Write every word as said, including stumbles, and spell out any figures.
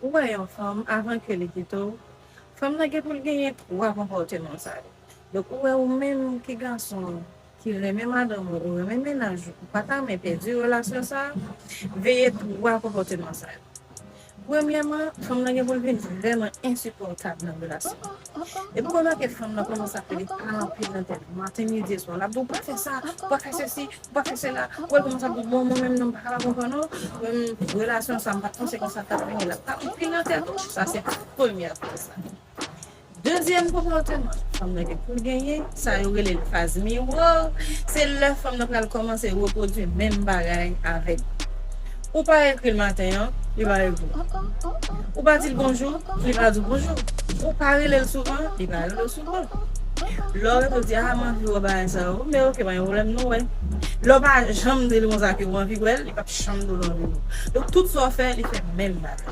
Ou wè yon fanm, avan ke li kite w, fanm nan gen pou l genyen twa konpòteman sa yo. Donk, ou wè ou menm ki gason ki renmen madanm ou, ou renmen mennaj ou, ou pa ta renmen pèdi relasyon sa, veye twa konpòteman sa yo. Premyèman, fanm nan gen pou l vin vrèman ensipòtab nan relasyon. Epi w remake fanm nan kòmanse ap rele anpil nan tèt ou, maten, midi, e swa. L ap di w pa fè sa, pa fè sesi, pa fè sela. Ou wè l kòmanse ap di w, bon, mwen menm non, m pa ka konprann ou. Mwen, relasyon sa, m pa t panse konsa t ap vini la. L ap anpil nan tèt ou. Sa se premye afè sa. Dezyèm konpòteman fanm nan gen pou l genyen, sa yo rele l faz miwo, se lè fanm nan pral kòmanse repwodui menm bagay avèk ou. Ou pa ekri l maten an, li pa reponn. Ou pa di l bonjou, li pa di w bonjou. Ou pa rele l souvan, li pa rele w souvan. Lè w rete w di, a, m anvi wè bagay sa yo, men oke, pa gen pwoblèm, nou wè. Lè w pa janm di l konsa ke w anvi wè l, li p ap janm di w l anvi wè w. Donk, tout sa w fè, li fè menm bagay.